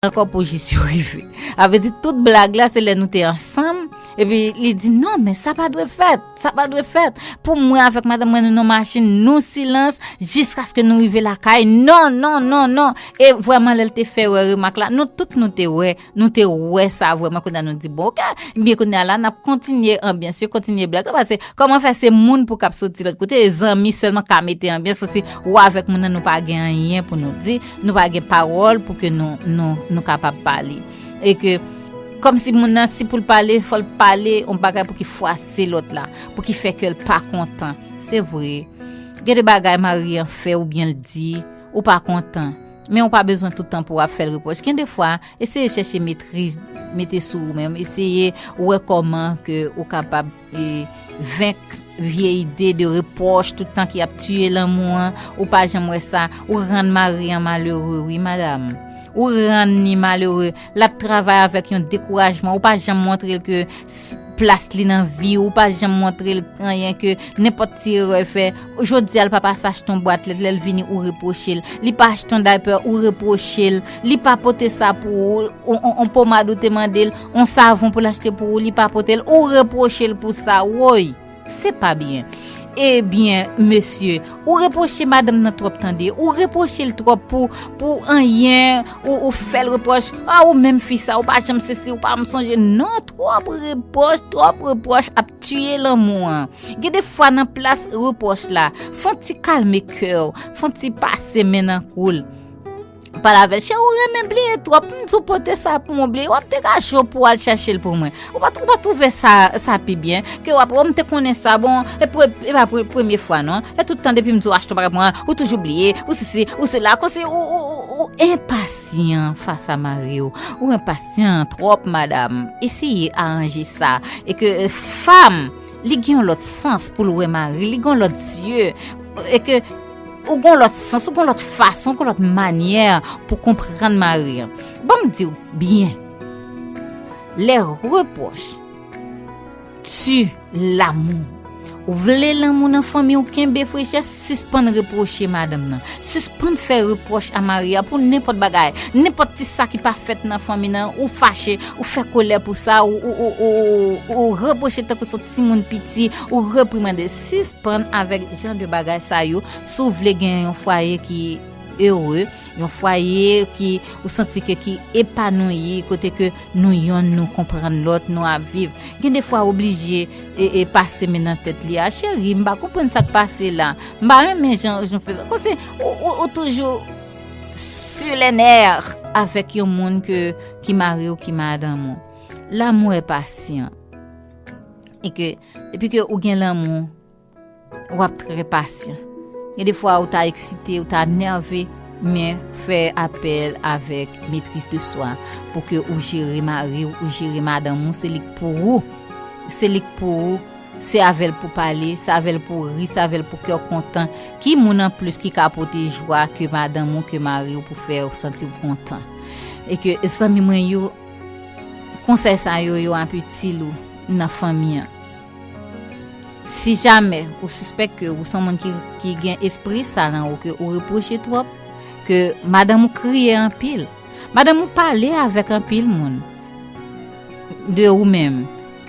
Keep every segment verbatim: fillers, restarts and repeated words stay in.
ankò pou jis yo rive. Sa vle di tout blag la, se lè nou te ansanm, epi li di, "Non, men sa pa dwe fèt, sa pa dwe fèt." Pou mwen, avèk madanm mwen, nou nan machin, nou silans, jiskaske nou rive lakay. Non, non, non, non. E vrèman, lè l te fè wè remak la, nou tout nou te wè, nou te wè sa vrèman, kounye a nou di, "Bon, oke, byen kounye a la, n ap kontinye anbyans yo, kontinye blag la, paske kòman fè se moun pou k ap soti lòt kote, e zanmi sèlman ka mete anbyans, se ou avèk moun nan, nou pa gen anyen pou nou di, nou pa gen pawòl pou ke nou, nou, nou kapab pale." E ke, kòmsi moun nan, si pou l pale, fò l pale, yon bagay pou ki fwase lòt la, pou ki fè kè l pa kontan. Se vre. Gen de bagay mari an fè oubyen l di, ou pa kontan. Men ou pa bezwen tout tan pou w ap fè l repwòch. Gen de fwa, eseye chèche metriz, mete sou ou menm. Eseye wè kòman ke ou kapab, e, venk vye ide de repwòch tout tan ki ap tiye lanmou an. Ou pa janm wè sa. Ou rann mari an malere, wi, madanm. Ou rann li malere. L ap travay avèk yon dekourajman. Ou pa janm montre l ke s- plas li nan vi w, ou pa janm montre l anyen, ke nenpòt ti erè l fè. Jodi a, l pa pase achte yon bwat lèt, lè l vini, ou repwoche l. Li pa achte yon daypè, ou repwoche l. Li pa pote sa pou ou, on, on, on pomad ou te mande l, on savon pou l achte pou ou, li pa pote l, ou repwoche l pou sa. Woy, se pa byen. Ebyen, mesye, ou repwoche madanm nan twòp, tande. Ou repwoche l twòp pou, pou anyen, ou, ou fè l repwòch. A, ou menm fi sa, ou pa janm sesi, ou pa janm sonje. Non, twòp repwòch, twòp repwòch ap tiye lanmou an. Gen de fwa nan plas repwòch la, fè yon ti kalme kè w, fè yon ti pase men nan kou l. Pale avè l, cheri, ou renmen bliye twòp, m di w pote sa pou mwen bliye, w ap degaje w pou w al chèche l pou mwen. Ou pa, ou pa twouve sa, sa pi byen, ke w ap, o, m te konnen sa, bon, e pre-, e pa pre-, premye fwa, non. E tout tan depi m di w achte yon bagay pou mwen, ou toujou bliye, ou sesi, ou sela, kòmsi ou, ou, ou, ou enpasyan fas a mari w, ou enpasyan twòp, madanm. Eseye aranje sa. E ke, e, fanm, li gen yon lòt sans pou l wè mari, li gen yon lòt zye. E ke ou gen yon lòt sans, ou gen yon lòt fason, ou gen yon lòt manyè pou konprann mari an. Ban m di w byen, les reproches tuent l'amour. Ou vle lanmou nan fanmi w, kenbe frechè, sispann repwoche madanm nan. Sispann fè repwòch a mari a pou nenpòt bagay. Nenpòt ti sa ki pa fèt nan fanmi nan, ou fache, ou fè kolè pou sa, ou, ou, ou, ou, ou repwoche tankou se yon timoun piti, ou reprimande. Sispann avèk jan de bagay sa yo. Si w vle gen yon fwaye ki ere, yon fwaye ki ou santi ke ki epanouyi, kote ke nou yonn nou konprann lòt, nou ap viv. Gen de fwa oblije e, e pase men nan tèt li a, cheri, m pa konprann sa k pase la. M pa renmen jan, jan w fè sa. Kòmsi ou, ou, ou toujou sur les nerfs avèk yon moun ke, ki mari w, ki madanm ou. L'amour est patient. E ke, depi ke ou gen lanmou, w ap trè pasyan. Gen de fwa ou ta eksite, ou ta nève, men fè apèl avèk maîtrise de soi pou ke ou jere mari w, ou jere madanm ou, se li k pou ou. Se li k pou ou. Se avè l pou pale, se avè l pou ri, se avè l pou kè w kontan. Ki moun anplis ki ka pote jwa ke madanm ou, ke mari w pou fè w santi w kontan? E ke zanmi mwen yo, konsèy sa yo, yo ap itil ou nan fanmi an. Si jamè ou sispèk ke ou se yon moun ki, ki gen espri sa nan ou, ke ou repwoche twòp, ke madanm ou kriye anpil, madanm ou pale avèk anpil moun de ou menm,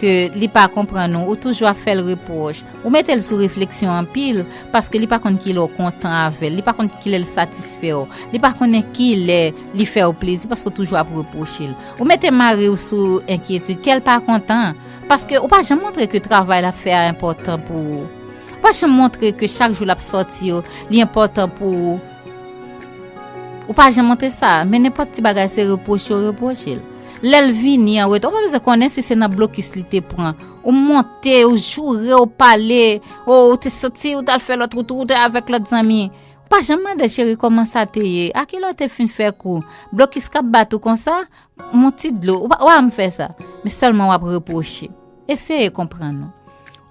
ke li pa konprann ou, ou toujou ap fè l repwòch, ou mete l sou refleksyon anpil, paske li pa konn kilè w kontan avè l, li pa konn kilè l satisfè w, li pa konnen kilè li fè w plezi, paske w toujou ap repwoche l. Ou mete mari w sou enkyetid, kè l pa kontan, paske ou pa janm montre ke travay l ap fè a enpòtan pou ou. Ou pa janm montre ke chak jou l ap sòti yo, li enpòtan pou ou. Ou pa janm montre sa, men nenpòt ti bagay se repwoche w repwoche l. Lè l vini an reta, ou pa bezwen konnen si se nan blokis li te pran. Ou monte, ou joure, ou pale, ou, ou te soti, ou t al fè lòt wout, ou te avèk lòt zanmi. Ou pa janm mande, cheri, kòman sa te ye? A kilè w te fin fè kou? Blokis k ap bat ou konsa? Yon ti dlo, ou pa, ou pa janm fè sa. Men sèlman w ap repwoche. Eseye konprann ou.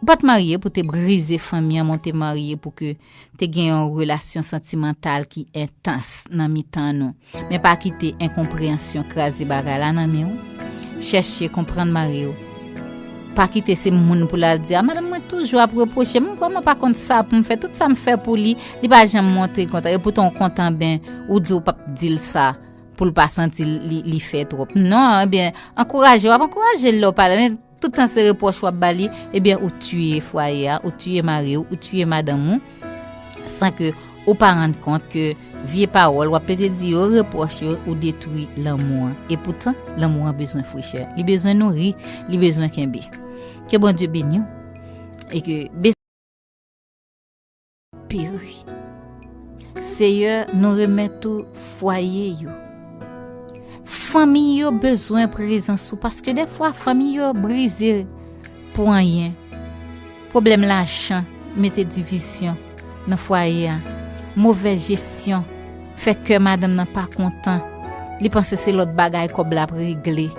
Ou pa t marye pou te brize fanmi an, men w te marye pou ke te gen yon relasyon santimantal ki entans nan mitan nou. Men pa kite enkonpreyansyon kraze bagay la nan men w. Chèche konprann mari w. Pa kite se moun pou l al di, "A, madanm mwen toujou ap repwoche m, m vrèman pa konn sa pou m fè. Tout sa m fè pou li, li pa janm montre l kontan." Epoutan w kontan, ben, ou di w p ap di l sa pou l pa santi li, li fè twòp. Non, ebyen, ankouraje, w ap ankouraje l lè w pale, men tout tan se repwòch w ap ba li, ebyen, ou tiye fwaye a, ou tiye mari w, ou tiye madanm ou, san ke ou pa rann kont ke vye pawòl w ap plede di yo, repwòch yo, ou detwi lanmou an. E poutan, lanmou an bezwen frechè. Li bezwen nouri, li bezwen kenbe. Ke Bondye beni w. E ke peri. Seyè, nou remèt ou fwaye yo. Fanmi yo bezwen prezans ou, paske dèfwa fanmi yo brize pou anyen. Pwoblèm lajan mete divizyon nan fwaye a. Movèz jesyon fè kè madanm nan pa kontan. Li panse se lòt bagay kòb la ap regle.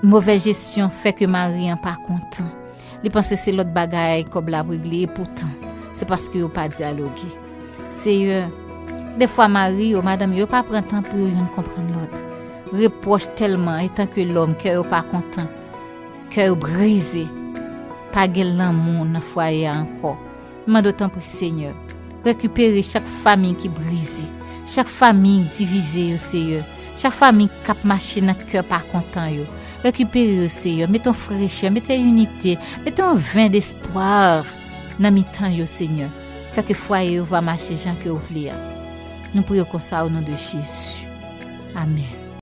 Movèz jesyon fè ke mari an pa kontan. Li panse se lòt bagay kòb la ap regle, epoutan, se paske yo pa dyaloge. Seyè, dèfwa mari yo, madanm yo pa pran tan pou yo youn konprann lòt. Repwòch tèlman, etan ke lòm, kè yo pa kontan, kè yo brize, pa gen lanmou nan fwaye a ankò. M mande w tanpri, Senyè, rekipere chak fanmi ki brize, chak fanmi divize yo, Seyè, chak fanmi k ap mache nan kè pa kontan yo. Rekipere yo, Seyè, mete yon frechè, mete inite, mete yon ven despwa nan mitan yo, Senyè. Fè ke fwaye yo va mache jan ke w vle a. Nou priye konsa o non de Jezi. Amèn.